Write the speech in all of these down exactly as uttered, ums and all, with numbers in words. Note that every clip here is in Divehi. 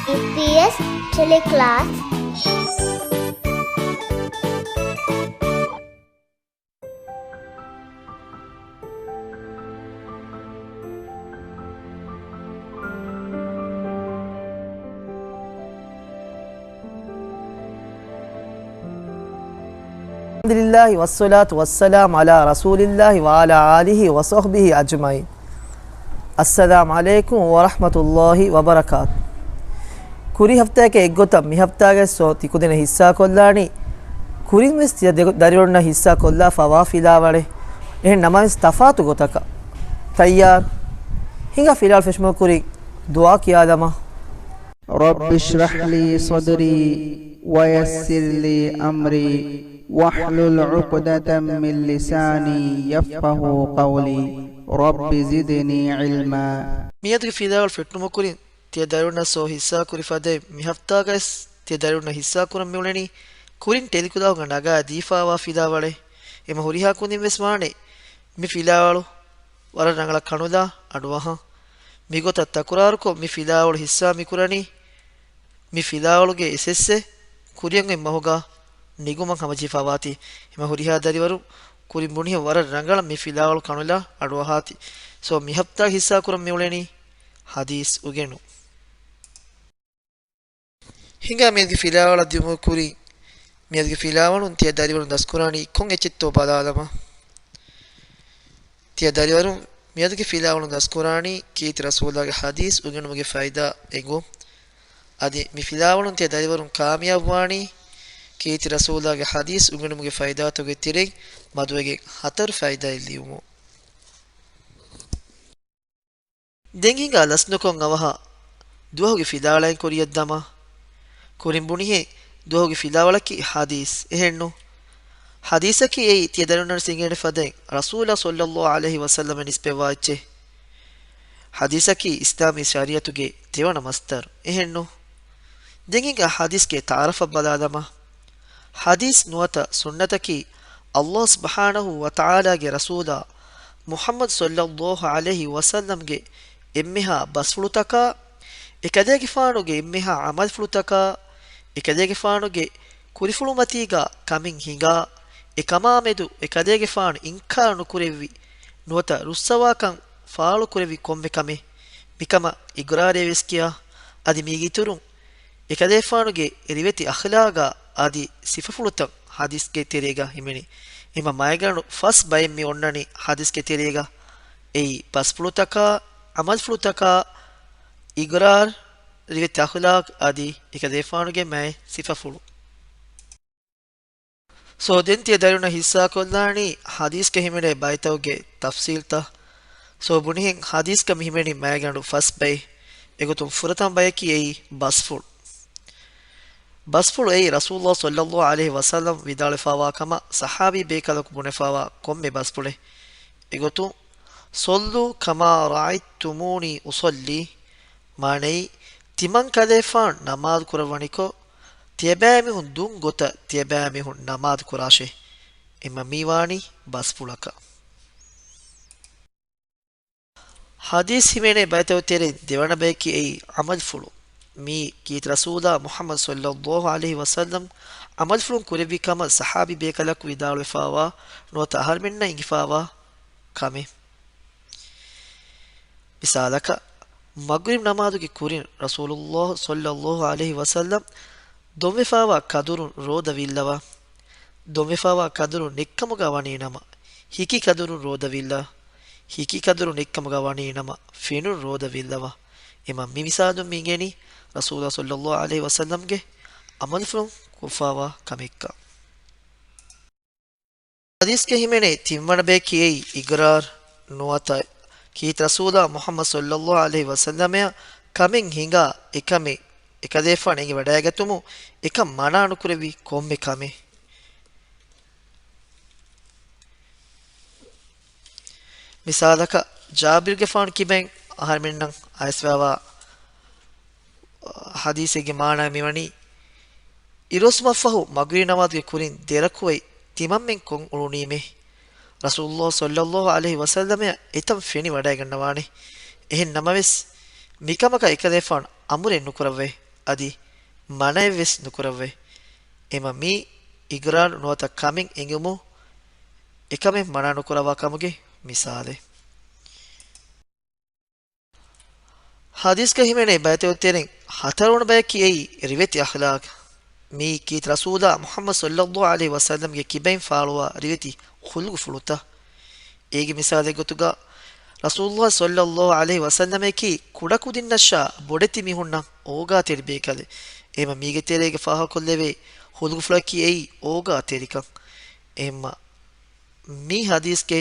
އީޕީއެސް ޓެލެކްލާސް. الحمد لله والصلاة والسلام على رسول الله وعلى آله وصحبه أجمعين. السلام عليكم ورحمة الله وبركاته. ކުރީ ހަފްތާއެކޭ އެއްގޮތަށް މި ހަފްތާގައި ސޯ ތިކުދިން ހިއްސާކޮށްލާނީ، ކުރިން ވެސް ތިޔަ ދެ-، ދަރިވަރުންނަށް ހިއްސާކޮށްލާފަވާ ފިލާވަޅެއް. އެހެން ނަމަވެސް ތަފާތު ގޮތަކަށް. ތައްޔާރު. ހިނގާ ފިލާވަޅު ފެށުމުގެ ކުރިން ދުޢާ ކިޔާލަމާ. رب اشرح لي صدري ويسر لي أمري واحلل عقدة من لساني يفقهوا قولي. رب زدني علما. މިއަދުގެ ފިލާވަޅު ފެށުމުގެ ކުރިން ތިޔަ ދަރިވަރުންނަށް ސޯ ހިއްސާކުރި ފަދައިން މި ހަފްތާގައި ތިޔަ ދަރިވަރުންނަށް ހިއްސާކުރަން މިއުޅެނީ ކުރިން ޓެލިކުލާހުގަ ނަގާ ދީފަވާ ފިލާވަޅެއް. އެމަ ހުރިހާ ކުދިން ވެސް ވާނެ މި ފިލާވަޅު ވަރަށް ރަނގަޅަށް ކަނުލާ އަޑުއަހާ. މިގޮތަށް ތަކުރާރުކޮށް މި ފިލާވަޅު ހިއްސާ މިކުރަނީ މި ފިލާވަޅުގެ އެސްއެސްއެއް ކުރިއަށް އޮތް މަހުގަ ނިގުމަށް ހަމަޖެހިފަވާތީ. އެމަ ހުރިހާ ދަރިވަރު ކުރިން ބުނިހެން ވަރަށް ރަނގަޅަށް މި ފިލާވަޅު ކަނުލާ އަޑުއަހާތީ. ސޯ މި ހަފްތާ ހިއްސާކުރަން މިއުޅެނީ ޙަދީޘް އުގެނުން. ހިނގާ މިއަދުގެ ފިލާވަޅަށް ދިއުމުގެ ކުރިން، މިއަދުގެ ފިލާވަޅުން ތިޔަ ދަރިވަރުން ދަސްކުރާނީ ކޮން އެއްޗެއްތޯ ބަލާލަމާ. ތިޔަ ދަރިވަރުން މިއަދުގެ ފިލާވަޅުން ދަސްކުރާނީ ކީރިތި ރަސޫލާގެ ޙަދީޘް އުގެނުމުގެ ފައިދާ އެނގުން. އަދި މި ފިލާވަޅުން ތިޔަ ދަރިވަރުން ކާމިޔާބުވާނީ ކީރިތި ރަސޫލާގެ ޙަދީޘް އުގެނުމުގެ ފައިދާތަކުގެ ތެރެއިން މަދުވެގެން ހަތަރު ފައިދާއެއް ލިޔުމުން. ދެން ހިނގާ ލަސްނުކޮށް އަވަހަށް ދުވަހުގެ ފިލާވަޅައިން ކުރިޔަށް ދަމާ. ކުރިން ބުނިހެން ދުވަހުގެ ފިލާވަޅަކީ ޙަދީޘް. އެހެންނު؟ ޙަދީޘަކީ އެއީ ތިޔަ ދަރިވަރުންނަށް ވެސް އިނގޭނެ ފަދައިން ރަސޫލާ ޞައްލައްލާހު ޢަލައިހި ވަސައްލަމަށް ނިސްބަތްވާ އެއްޗެއް. ޙަދީޘަކީ އިސްލާމީ ޝަރީޢަތުގެ ދެވަނަ މަޞްދަރު. އެހެންނު؟ ދެން ހިނގާ ޙަދީޘްގެ ތަޢާރަފަށް ބަލާލަމާ. ޙަދީޘް ނުވަތަ ސުންނަތަކީ، ﷲ ސުބްޙާނަހޫ ވަތަޢާލާގެ ރަސޫލާ މުޙައްމަދު ޞައްލައްލާހު ޢަލައިހި ވަސައްލަމްގެ އެންމެހާ ބަސްފުޅުތަކާ، އެކަލޭގެފާނުގެ އެންމެހާ ޢަމަލުފުޅުތަކާ، އެކަލޭގެފާނުގެ ކުރިފުޅުމަތީގާ ކަމެއް ހިނގާ، އެކަމާމެދު އެކަލޭގެފާނު އިންކާރު ނުކުރެއްވި ނުވަތަ ރުއްސަވާކަން ފާޅުކުރެއްވި ކޮންމެ ކަމެއް، މިކަމަށް އިޤްރާރޭ ވެސް ކިޔާ. އަދި މީގެ އިތުރުން، އެކަލޭފާނުގެ ރިވެތި އަޚްލާގާ އަދި ސިފަފުޅުތައް ޙަދީޘްގެ ތެރޭގަ ހިމެނޭ. އެމަ މައިގަނޑު ފަސް ބައެއް މި އޮންނަނީ ޙަދީޘްގެ ތެރޭގަ. އެއީ، ބަސްފުޅުތަކާ، ޢަމަލުފުޅުތަކާ، އިޤްރާރު، ރިވެތި އަޚްލާޤު އަދި އެކަލޭފާނުގެ މާތް ސިފަފުޅު. ސޯ ދެން ތިޔަ ދަރިވަރުންނަށް ހިއްސާކޮށްލާނީ ޙަދީޘްގަ ހިމެނޭ ބައިތަކުގެ ތަފްޞީލްތައް. ސޯ ބުނިހެން ޙަދީޘްގަ މި ހިމެނީ މައިގަނޑު ފަސް ބައެއް. އެގޮތުން ފުރަތަމަ ބަޔަކީ އެއީ ބަސްފުޅު. ބަސްފުޅު އެއީ ރަސޫލުﷲ ޞައްލައްލާހު ޢަލައިހި ވަސައްލަމް ވިދާޅުވެފާވާ ކަމަށް ޞަޙާބީ ބޭކަލަކު ބުނެފާވާ ކޮންމެ ބަސްފުޅެއް. އެގޮތުން، "صلوا كما رأيتموني أصلي"، މާނައީ، ތިމަންކަލޭފާނު ނަމާދު ކުރައްވަނިކޮށް، ތިޔަބައިމީހުން ދުން ގޮތަށް ތިޔަބައިމީހުން ނަމާދު ކުރާށޭ. އެމަ މީ ވާނީ ބަސްފުޅަކަށް. ޙަދީޘް ހިމެނޭ ބައިތަކުގެ ތެރެއިން ދެވަނަ ބަޔަކީ އެއީ ޢަމަލުފުޅު. މީ ކީރިތި ރަސޫލާ މުޙައްމަދު ޞައްލައްލާހު ޢަލައިހި ވަސައްލަމް ޢަމަލުފުޅުން ކުރެއްވި ކަމަށް ޞަޙާބީ ބޭކަލަކު ވިދާޅުވެފާވާ ނުވަތަ އަހަރުމެންނަށް އެނގިފާވާ ކަމެއް. މިސާލަކަށް، މަޣްރިބް ނަމާދުގެ ކުރިން ރަސޫލުﷲ ޞައްލައްލާހު ޢަލައިހި ވަސައްލަމް ދޮންވެފާވާ ކަދުރުން ރޯދަ ވީއްލަވާ، ދޮންވެފާވާ ކަދުރުން ނެތްކަމުގަ ވަނީ ނަމަ، ހިކި ކަދުރުން ރޯދަ ވީއްލާ، ހިކި ކަދުރުން ނެތްކަމުގަ ވަނީ ނަމަ، ފެނުން ރޯދަ ވީއްލަވާ. އެމަ މި މިސާލުން މި އިނގޭނީ ރަސޫލާ ޞައްލައްލާހު ޢަލައިހި ވަސައްލަމްގެ ޢަމަލުފުޅުން ކޮށްފާވާ ކަމެއްކަން. ޙަދީޘްގަ ހިމެނޭ ތިންވަނަ ބަޔަކީ އެއީ އިޤްރާރު ނުވަތަ ކީރިތި ރަސޫލާ މުޙައްމަދު ޞައްލައްލާހު ޢަލައިހި ވަސައްލަމައަށް ކަމެއް ހިނގާ އެކަމެއް އެކަލޭފާނު އެނގިވަޑައިގަތުމުން އެކަން މަނާ ނުކުރެއްވި ކޮންމެ ކަމެއް. މިސާލަކަށް، ޖާބިރުގެފާނު ކިބައިން އަހަރެމެންނަށް އައިސްފާވާ ޙަދީޘެއްގެ މާނަ މިވަނީ، އިރުއޮއްސުމަށްފަހު މަޣްރިބް ނަމާދުގެ ކުރިން ދެރަކުވަތް ތިމަންމެން ކޮށް އުޅުނީމޭ، ރަސޫލުﷲ ޞައްލައްލާހު ޢަލައިހި ވަސައްލަމައަށް އެތަން ފެނިވަޑައިގަންނަވާނެ. އެހެން ނަމަވެސް، މިކަމަކަށް އެކަލޭފާނު އަމުރެއް ނުކުރައްވައި، އަދި މަނައެއްވެސް ނުކުރައްވައި. އެމަ މީ އިގްރާރު ނުވަތަ ކަމެއް އެނގުމު އެކަމެއް މަނާ ނުކުރައްވާ ކަމުގެ މިސާލެއް. ޙަދީޘްގަ ހިމެނޭ ބައިތައް އޮތްތެރެއިން ހަތަރުވަނަ ބަޔަކީ އެއީ ރިވެތި އަޚްލާޤް. މީ ކީރިތި ރަސޫލާ މުޙައްމަދު ޞައްލައްލާހު ޢަލައިހި ވަސައްލަމްގެ ކިބައިން ފާޅުވާ ރިވެތި ޚުލްޤުފުޅުތައް. އޭގެ މިސާލެއް ގޮތުގަ، ރަސޫލުﷲ ޞައްލައްލާހު ޢަލައިހި ވަސައްލަމަކީ ކުޑަކުދިންނަށާ ބޮޑެތި މީހުންނަށް އޯގާތެރި ބޭކަލެއް. އެހެންމަ މީގެ ތެރޭގަ ފާހަގަކޮށްލެވޭ ޚުލްޤުފުޅަކީ އެއީ އޯގާތެރިކަން. އެހެންމަ މި ޙަދީޘްގެ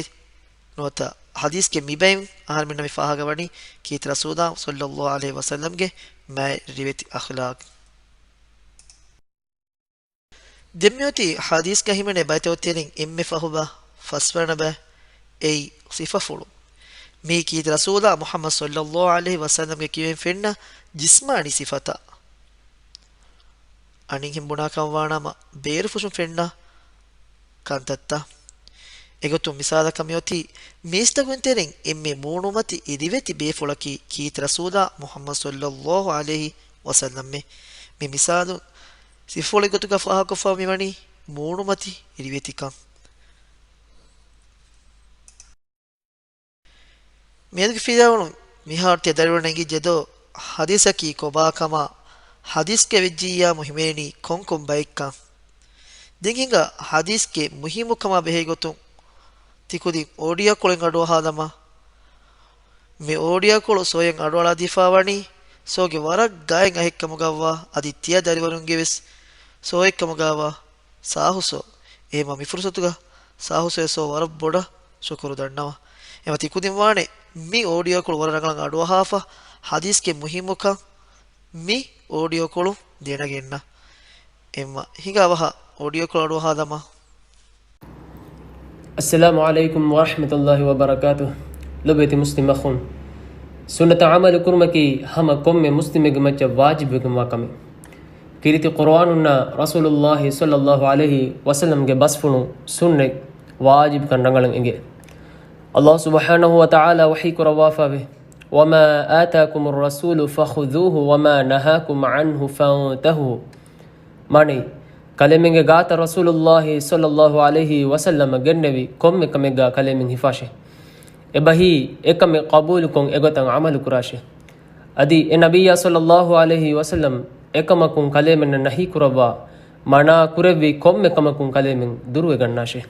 ނުވަތަ ޙަދީޘްގެ މިބައިން އަހަރުމެންނަށް މި ފާހަގަވަނީ ކީރިތި ރަސޫލާ ޞައްލައްލާހު ޢަލައިހި ވަސައްލަމްގެ މާތް ރިވެތި އަޚްލާޤް. ދެން މިއޮތީ ޙަދީޘްގަ ހިމެނޭ ބައިތައް އޮތްތެރެއިން އެންމެ ފަހު ބަ ފަސްވަނަ ބަ އެއީ ސިފަފުޅު. މީ ކީރިތި ރަސޫލާ މުޙައްމަދު ޞައްލައްލާހު ޢަލައިހި ވަސައްލަމްގެ ކިބައިން ފެންނަ ޖިސްމާނީ ސިފަތައް. އަނިންހެން ބުނާކަން ވާނަމަ ބޭރުފުށުން ފެންނަ ކަންތައްތައް. އެގޮތުން މިސާލަކަށް މިއޮތީ މީސްތަކުންތެރެއިން އެންމެ މޫނުމަތި ރިވެތި ބޭފުޅަކީ ކީރިތި ރަސޫލާ މުޙައްމަދު ޞައްލައްލާހު ޢަލައިހި ވަސައްލަމް. މި މިސާލު ސިފަފުޅެއް ގޮތުގަ ފާހަގަކޮށްފަ މިވަނީ މޫނުމަތި ރިވެތިކަން. މިއަދުގެ ފިލާވަޅުން މިހާރު ތިޔަ ދަރިވަރުން އެނގިއްޖެދޯ، ޙަދީޘަކީ ކޮބާކަމާ، ޙަދީޘްގެ ވެއްޖިއްޔާމު ހިމޭނީ ކޮންކޮން ބައެއްކަން. ދެން ހިނގާ ޙަދީޘްގެ މުހިއްމުކަމާ ބެހޭ ގޮތުން ތިކުދިން އޯޑިއޯކޮޅެއް އަޑުއަހާލަމާ، މި އޯޑިއޯކޮޅު ސޯޔަށް އަޑުއަޅާދީފާވަނީ ސޯގެ ވަރަށް ގާތް އަހެއްކަމުގައްވާ އަދި ތިޔަ ދަރިވަރުންގެވެސް ސޯއެއްކަމުގައްވާ ސާހު ސޯ. އެހެންމަ މި ފުރުސަތުގަ ސާހު ސޯ ވަރަށް ބޮޑަށް ޝުކުރު ދަންނަވަން. އެހެންމަ ތިކުދިން ވާނެ މި އޯޑިއޯކޮޅު ވަރަށް ރަނގަޅަށް އަޑުއަހާފަ ޙަދީޘްގެ މުހިއްމުކަން މި އޯޑިއޯކޮޅު ދެނެގަންނަ. އެހެންމަ ހިނގާ އަވަހަށް އޯޑިއޯކޮޅު އަޑުއަހާލަމާ. އައްސަލާމު ޢަލައިކުމް ވަރަޙްމަތުﷲި ވަބަރަކާތުހު. ލޮބުވެތި މުސްލިމް އަޚުން، ސުންނަތަށް ޢަމަލު ކުރުމަކީ ހަމަ ކޮންމެ މުސްލިމެއްގެ މައްޗަށް ވާޖިބުވެގެންވާ ކަމެއް. ކީރިތި ޤުރުއާނުންނާ ރަސޫލުﷲި ޞައްލައްލާހު ޢަލައިހި ވަސައްލަމްގެ ބަސްފުޅުން ސުންނަތް ވާޖިބުކަން ރަނގަޅަށް އެނގޭ. ﷲ ސުބްޙާނަހޫ ވަތަޢާލާ ވަޙީ ކުރައްވާފައިވޭ، وما آتاكم الرسول فخذوه وما نهاكم عنه فانتهوا. މާނައީ، ކަލޭމެންގެ ގާތަށް ރަސޫލުﷲި ޞައްލައްލާހު ޢަލައިހި ވަސައްލަމަ ގެންނެވި ކޮންމެ ކަމެއްގާ ކަލޭމެން ހިފާށޭ. އެބަހީ، އެކަމެއް ޤަބޫލުކޮށް އެގޮތަށް ޢަމަލު ކުރާށޭ. އަދި އެ ނަބިއްޔާ ޞައްލައްލާހު ޢަލައިހި ވަސައްލަމް އެކަމަކުން ކަލޭމެންނަށް ނަހީ ކުރައްވާ، މަނާ ކުރެއްވި ކޮންމެ ކަމަކުން ކަލޭމެން ދުރުވެގަންނާށޭ.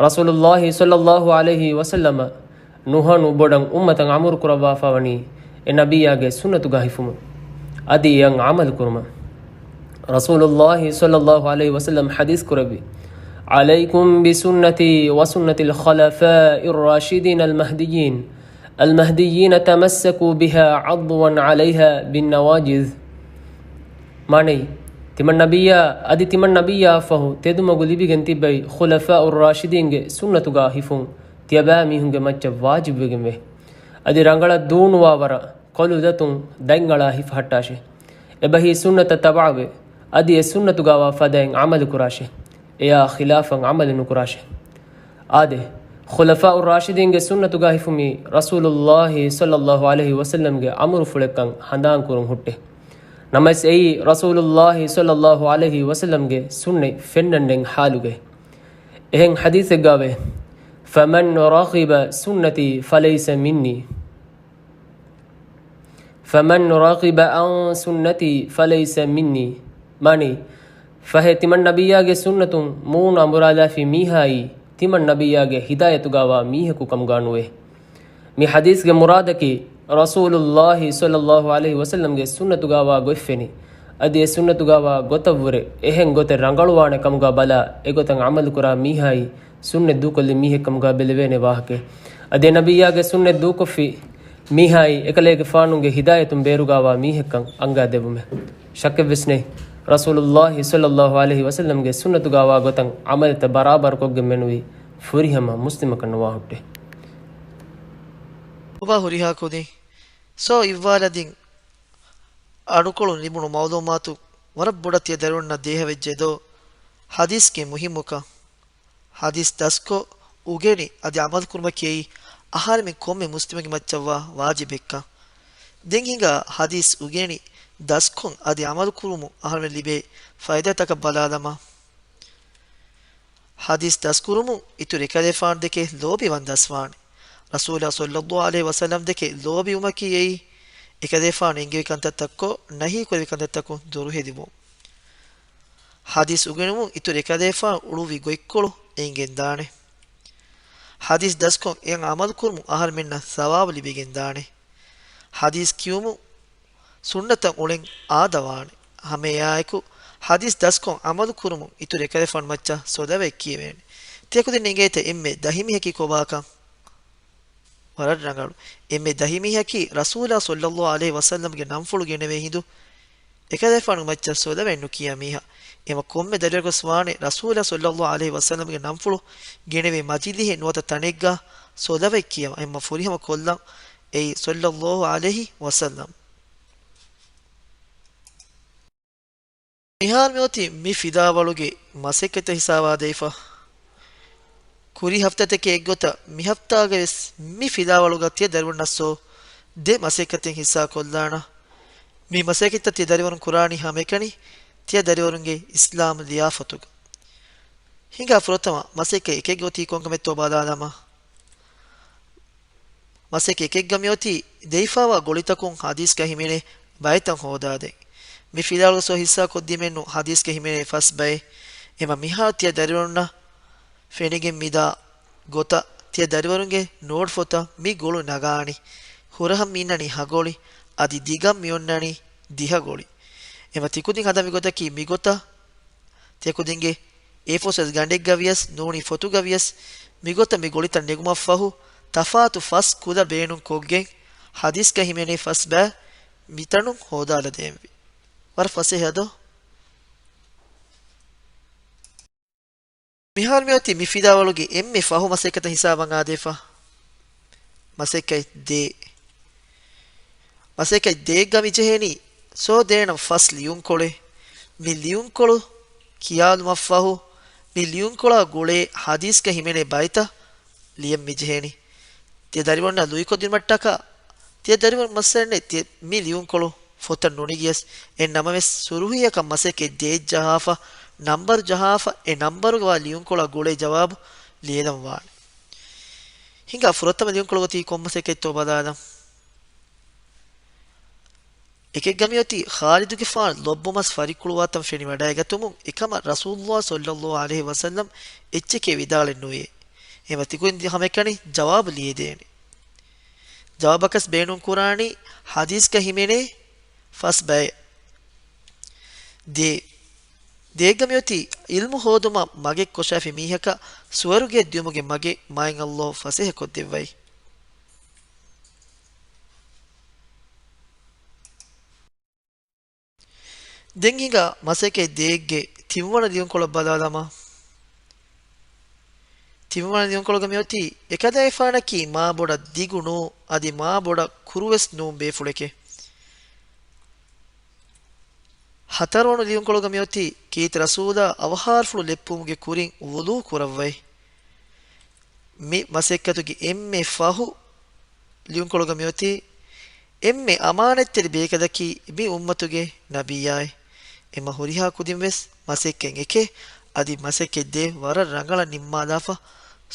ރަސޫލުﷲި ޞައްލައްލާހު ޢަލައިހި ވަސައްލަމަ ނުހަނު ބޮޑަށް އުއްމަތަށް އަމުރު ކުރައްވާފަ ވަނީ އެ ނަބިއްޔާގެ ސުންނަތުގާ ހިފުމުން. އަދި އެއަށް ޢަމަލު ކުރުމަށް. ރަސޫލުﷲި ޞައްލައްލާހު ޢަލައިހި ވަސައްލަމް ޙަދީޘް ކުރެއްވި، عليكم بسنتي وسنة الخلفاء الراشدين المهديين المهديين تمسكوا بها عضوا عليها بالنواجذ. މާނައީ، ތިމަން ނަބިއްޔާ އަދި ތިމަން ނަބިއްޔާއަށްފަހު ތެދުމަގު ލިބިގެން ތިއްބައި ޚުލަފާއު ރާޝިދީންގެ ސުންނަތުގާ ހިފުން ތިޔަބައިމީހުންގެ މައްޗަށް ވާޖިބުވެގެންވޭ. އަދި ރަނގަޅަށް ދޫނުވާވަރަށް ކޮލު ދަތުން ދަތްއަޅާ ހިފަހައްޓާށޭ. އެބަހީ ސުންނަތަށް ތަބަޢަވެ، އަދި އެ ސުންނަތުގާވާ ފަދައިން ޢަމަލު ކުރާށޭ. އެޔާ ޚިލާފަށް ޢަމަލު ނުކުރާށޭ. އާދެ، ޚުލަފާއު ރާޝިދީންގެ ސުންނަތުގާ ހިފުމީ ރަސޫލުﷲި ޞައްލައްލާހު ޢަލައިހި ވަސައްލަމްގެ އަމުރުފުޅެއްކަން ހަނދާންކުރުން ހުއްޓޭ. ނަމަވެސް އެއީ ރަސޫލުﷲި ޞައްލައްލާހު ޢަލައިހި ވަސައްލަމްގެ ސުންނަތް ފެންނަންނެން ޙާލުގައި. އެހެން ޙަދީޘެއްގާވޭ، فمن رغب سنتي فليس مني. فمن رغب عن سنتي فليس مني. މާނައީ، ފަހެ ތިމަން ނަބިއްޔާގެ ސުންނަތުން މޫނު އަނބުރާލާފި މީހާއީ، ތިމަން ނަބިއްޔާގެ ހިދާޔަތުގާވާ މީހަކު ކަމުގާ ނުވޭ. މި ޙަދީޘްގެ މުރާދަކީ، ރަސޫލުﷲި ޞައްލައްލާހު ޢަލައިހި ވަސައްލަމްގެ ސުންނަތުގާވާ ގޮތްފެނި، އަދި އެ ސުންނަތުގާވާ ގޮތަށްވުރެ އެހެން ގޮތެއް ރަނގަޅުވާނެ ކަމުގާ ބަލާ، އެގޮތަށް ޢަމަލުކުރާ މީހާއީ، ސުންނަތް ދޫކޮށްލި މީހެއްކަމުގާ ބެލެވޭނެ ވާހަކައެއް. އަދި އެ ނަބިއްޔާގެ ސުންނަތް ދޫކޮށްފި މީހާއީ، އެކަލޭގެފާނުގެ ހިދާޔަތުން ބޭރުގާވާ މީހެއްކަން އަންގާދެވުމެއް. ޝައްކެއްވެސް ނެތް، ރަސޫލުﷲި ޞައްލައްލާހު ޢަލައިހި ވަސައްލަމްގެ ސުންނަތުގާވާ ގޮތަށް ޢަމަލުތައް ބަރާބަރުކޮށްގެން މެނުވީ ފުރިހަމަ މުސްލިމަކަށް ނުވާ ހުއްޓޭ. އޮބާ ހުރިހާ ކުދިން ސޯ އިއްވާލަދިން އަޑުކޮޅުން ލިބުނު މަޢުލޫމާތު ވަރަށް ބޮޑަށް ތިޔަ ދަރިވަރުންނަށް ދޭހަވެއްޖެ ދޯ؟ ޙަދީޘްގެ މުހިއްމުކަން. ޙަދީޘް ދަސްކޮށް، އުގެނި އަދި ޢަމަލުކުރުމަކީ އެއީ އަހަރެމެން ކޮންމެ މުސްލިމެއްގެ މައްޗަށްވާ ވާޖިބެއްކަން. ދެން ހިނގާ ޙަދީޘް އުގެނި ދަސްކޮށް އަދި ޢަމަލު ކުރުމުން އަހަރުމެން ލިބޭ ފައިދާތަކަށް ބަލާލަމާ. ޙަދީޘް ދަސްކުރުމުން އިތުރު އެކަލޭފާނު ދެކެ ލޯބިވަން ދަސްވާނެ. ރަސޫލާ ޞައްލައްލާހު ޢަލައިހި ވަސައްލަމް ދެކެ ލޯބިވުމަކީ އެއީ، އެކަލޭފާނު އެންގެވި ކަންތައްތައްކޮށް، ނަހީކުރެވި ކަންތައްތަކުން ދުރުހެލިވުން. ޙަދީޘް އުގެނުމުން އިތުރު އެކަލޭފާނު އުޅުއްވި ގޮތްކޮޅު އެނގިގެންދާނެ. ޙަދީޘް ދަސްކޮށް އެއަށް ޢަމަލުކުރުމުން އަހަރުމެންނަށް ޘަވާބު ލިބިގެންދާނެ. ޙަދީޘް ކިޔުމުން ސުންނަތަށް އުޅެން އާދަވާނެ. ހަމައެއާއެކު، ޙަދީޘް ދަސްކޮށް ޢަމަލު ކުރުމުން އިތުރު އެކަލޭފާނު މައްޗަށް ސޮލަވަތް ކިޔެވޭނެ. ތިޔަކުދިން އެނގޭތަ އެންމެ ދަހިމީހަކީ ކޮބާކަން؟ ވަރަށް ރަނގަޅު. އެންމެ ދަހިމީހަކީ ރަސޫލާ ޞައްލައްލާހު ޢަލައިހި ވަސައްލަމްގެ ނަންފުޅު ގެނެވޭ ހިނދު އެކަލޭފާނު މައްޗަށް ސޮލަވަތް ނުކިޔާ މީހާ. އެމަ ކޮންމެ ދަރިވަރަކުވެސް ވާނެ ރަސޫލާ ޞައްލައްލާހު ޢަލައިހި ވަސައްލަމްގެ ނަންފުޅު ގެނެވޭ މަޖިލީހެއް ނުވަތަ ތަނެއްގަ ސޮލަވަތް ކިޔަވަން. އެމަ ފުރިހަމަ ކޮށްލަން އެއީ ޞައްލައްލާހު ޢަލައިހި ވަސައްލަމް. މިހާރު މިއޮތީ މި ފިލާވަޅުގެ މަސައްކަތްތައް ހިސާބާ ދެވިފަ. ކުރީ ހަފްތާތަކެއް އެއްގޮތަށް މި ހަފްތާގަވެސް މި ފިލާވަޅުގަ ތިޔަ ދަރިވަރުންނަށް ސޯ ދެ މަސައްކަތެއް ހިއްސާ ކޮށްލާނަން. މި މަސައްކަތްތައް ތިޔަ ދަރިވަރުން ކުރާނީ ހަމައެކަނި ތިޔަ ދަރިވަރުންގެ އިސްލާމް ލިޔާފަތުގަ. ހިނގާ ފުރަތަމަ މަސައްކަތް އެކެއްގަ އޮތީ ކޮންކަމެއްތޯ ބަލާލަމާ. މަސައްކަތް އެކެއްގަ މިއޮތީ ދެވިފައިވާ ގޮޅިތަކުން ޙަދީޘްގަ ހިމެނޭ ބައިތައް ހޯދާދޭން. މި ފިލާވަޅުގަ ސޯ ހިއްސާ ކޮށްދިޔަމެންނު ޙަދީޘްގަ ހިމެނޭ ފަސް ބައެއް. އެމަ މިހާރު ތިޔަ ދަރިވަރުންނަށް ފެނިގެން މިދާ ގޮތަށް ތިޔަ ދަރިވަރުންގެ ނޯޓް ފޮތަށް މި ގޮޅު ނަގާނީ. ހުރަހަށް މި އިންނަނީ ހަ ގޮޅި، އަދި ދިގަށް މި އޮންނަނީ ދިހަ ގޮޅި. އެމަ ތިކުދިން ހަދަން މި ގޮތަކީ މި ގޮތަށް ތިޔަކުދިންގެ އޭ ފޯ ސައިޒް ގަނޑެއްގަ ވިޔަސް ނޫނީ ފޮތުގަ ވިޔަސް މިގޮތަށް މި ގޮޅިތައް ނެގުމަށްފަހު ތަފާތު ފަސް ކުލަ ބޭނުން ކޮށްގެން ޙަދީޘްގަ ހިމެނޭ ފަސް ބައެއް މިތަނުން ހޯދާލަދޭންވީ. ވަރަށް ފަސޭހަ ދޯ؟ މިހާރު މިއޮތީ މި ފިލާވަޅުގެ އެންމެ ފަހު މަސައްކަތަށް ހިސާބަށް އާދޭފަ. މަސައްކަތް ދޭއް. މަސައްކަތް ދޭއްގަ މި ޖެހޭނީ ސޯ ދޭނަން ފަސް ލިޔުންކޮޅެއް. މި ލިޔުންކޮޅު ކިޔާލުމަށްފަހު މި ލިޔުންކޮޅާ ގުޅޭ ޙަދީޘްގަ ހިމެނޭ ބައިތައް ލިޔަން މި ޖެހޭނީ. ތިޔަ ދަރިވަރުންނަށް ލުއިކޮށްދިނުމަށްޓަކާ ތިޔަ ދަރިވަރުން މައްސަލައެއް ނެތް. ތިޔަ މި ލިޔުންކޮޅު ފޮތަށް ނުނިގިޔަސް، އެ ނަމަވެސް ސުރުހީއަކަށް މަސައްކަތް ދޭއް ޖަހާފަ، ނަންބަރު ޖަހާފަ، އެ ނަންބަރުގަ ވާ ލިޔުންކޮޅާ ގުޅޭ ޖަވާބު ލިޔެލަން ވާނެ. ހިނގާ ފުރަތަމަ ލިޔުންކޮޅު އޮތީ ކޮން މަސައްކަތްތޯ ބަލާލަން. އެކެއްގަ މިއޮތީ ޚާލިދުގެފާނު ލޮބުމަސް ފަރިކުޅުވާތަން ފެނިވަޑައިގަތުމުން އެކަމަށް ރަސޫލުﷲ ޞައްލަﷲ ޢަލައިހި ވަސައްލަމް އެއްޗެކޭ ވިދާޅެއް ނުވޭ. އެމަ ތިކުދިން ހަމައެކަނި ޖަވާބު ލިޔެދޭނެ. ޖަވާބަކަސް ބޭނުން ކުރާނީ ޙަދީޘްގަ ހިމެނޭ ފަސް ބައެއް. ދޭ. ދޭއްގަ މިއޮތީ ޢިލްމު ހޯދުމަށް މަގެއް ކޮށާފި މީހަކަށް ސުވަރުގެއަށް ދިޔުމުގެ މަގެއް މާތް ﷲ ފަސޭހަ ކޮށްދެއްވައި. ދެން ހިނގާ މަސައްކަތް ދޭއްގެ ތިންވަނަ ލިޔުންކޮޅަށް ބަލާލަމާ. ތިންވަނަ ލިޔުންކޮޅުގަ މިއޮތީ އެކަލޭފާނަކީ މާބޮޑަށް ދިގު ނޫ، އަދި މާބޮޑަށް ކުރުވެސް ނޫން ބޭފުޅެކޭ. ހަތަރުވަނަ ލިޔުންކޮޅުގަ މިއޮތީ ކީރިތި ރަސޫލާ އަވަހާރަފުޅު ލެއްޕުމުގެ ކުރިން ވުޟޫ ކުރައްވައި. މި މަސައްކަތުގެ އެންމެ ފަހު ލިޔުންކޮޅުގަ މިއޮތީ އެންމެ އަމާނަތްތެރި ބޭކަލަކީ މި އުއްމަތުގެ ނަބިއްޔާއޭ. އެމަ ހުރިހާ ކުދިންވެސް މަސައްކަތް އެކޭ، އަދި މަސައްކަތް ދޭއް ވަރަށް ރަނގަޅަށް ނިންމާލާފަ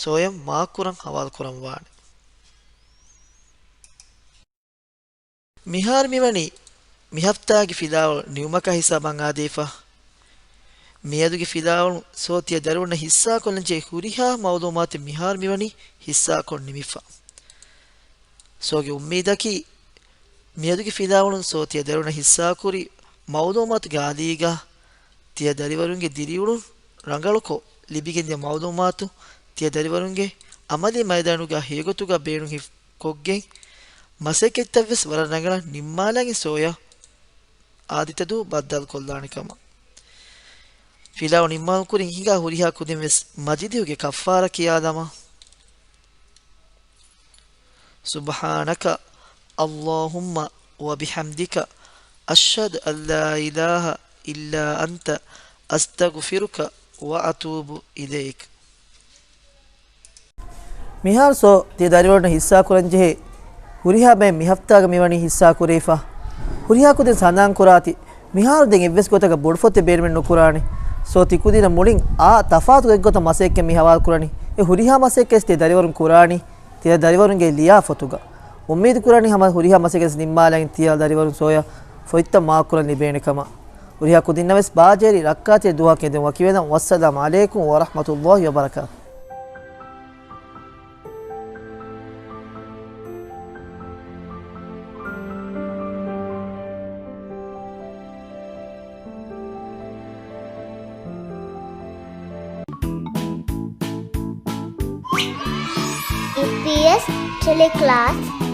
ސޯޔަށް މާކުރަން ހަވާލު ކުރަން ވާނެ. މިހާރު މިވަނީ މިހަފްތާގެ ފިލާވަޅު ނިމުމަކާ ހިސާބަށް އާދޭފަ. މިއަދުގެ ފިލާވަޅު ސޯ ތިޔަ ދަރިވަރުންނަށް ހިއްސާކޮށްލަންޖެހޭ ހުރިހާ މައުލޫމާތެއް މިހާރު މިވަނީ ހިއްސާކޮށް ނިމިފަ. ސޯގެ އުއްމީދަކީ މިއަދުގެ ފިލާވަޅުން ސޯ ތިޔަ ދަރިވަރުންނަށް ހިއްސާކުރި މައުލޫމާތުގެ އަލީގަ ތިޔަ ދަރިވަރުންގެ ދިރިއުޅުން ރަނގަޅުކޮށް، ލިބިގެންދިޔަ މައުލޫމާތު ތިޔަ ދަރިވަރުންގެ އަމަލީ މައިދާނުގަ ހެޔޮގޮތުގަ ބޭނުން ހި-، ކޮށްގެން، މަސައްކަތްތައްވެސް ވަރަށް ރަނގަޅަށް ނިންމާލަން ސޯޔަށް އާދިއްތަ ދޫ ބައްދަލުކޮށްލާނެ ކަމަށް. ފިލާވަޅު ނިންމާލުމުގެ ކުރިން ހިނގާ ހުރިހާ ކުދިންވެސް މަޖިލީހުގެ ކައްފާރާ ކިޔާލަމާ. سبحانك اللهم وبحمدك، أشهد أن لا إله إلا أنت، أستغفرك وأتوب إليك. މިހާރު ސޯ ތިޔަ ދަރިވަރުންނަށް ހިއްސާކުރަންޖެހޭ ހުރިހާ ބައެއް މިހަފްތާގަ މިވަނީ ހިއްސާކުރެވިފަ. ހުރިހާ ކުދިން ސަނދާން ކުރާތި، މިހާރު ދެން އެއްވެސް ގޮތަކަށް ބޮޑުފޮތެއް ބޭނުމެއް ނުކުރާނެ. ސޯ ތިކުދިންނަށް މުޅިން އާ ތަފާތު އެއްގޮތަށް މަސައްކަތް މި ހަވާލު ކުރަނީ. އެ ހުރިހާ މަސައްކަތް ތި ދަރިވަރުން ކުރާނީ ތިޔަ ދަރިވަރުންގެ ލިޔާ ފޮތުގަ. އުއްމީދު ކުރަނީ ހަމަ ހުރިހާ މަސައްކަތް ނިންމާލައިގެން ތިޔަ ދަރިވަރުން ސޯޔަށް ފޮތްތައް މާކުކުރަން ލިބޭނެ ކަމަށް. ހުރިހާ ކުދިންނަށް ވެސް ބާއްޖަވެރި ރައްކާތެރި ދުވަހަކަށް އެދެން ވަކިވެލަން. ވައްސަލާމް ޢަލައިކުމް ވަރަޙްމަތުﷲި ވަބަރަކާތު. އީޕީއެސް ޓެލެކްލާސް.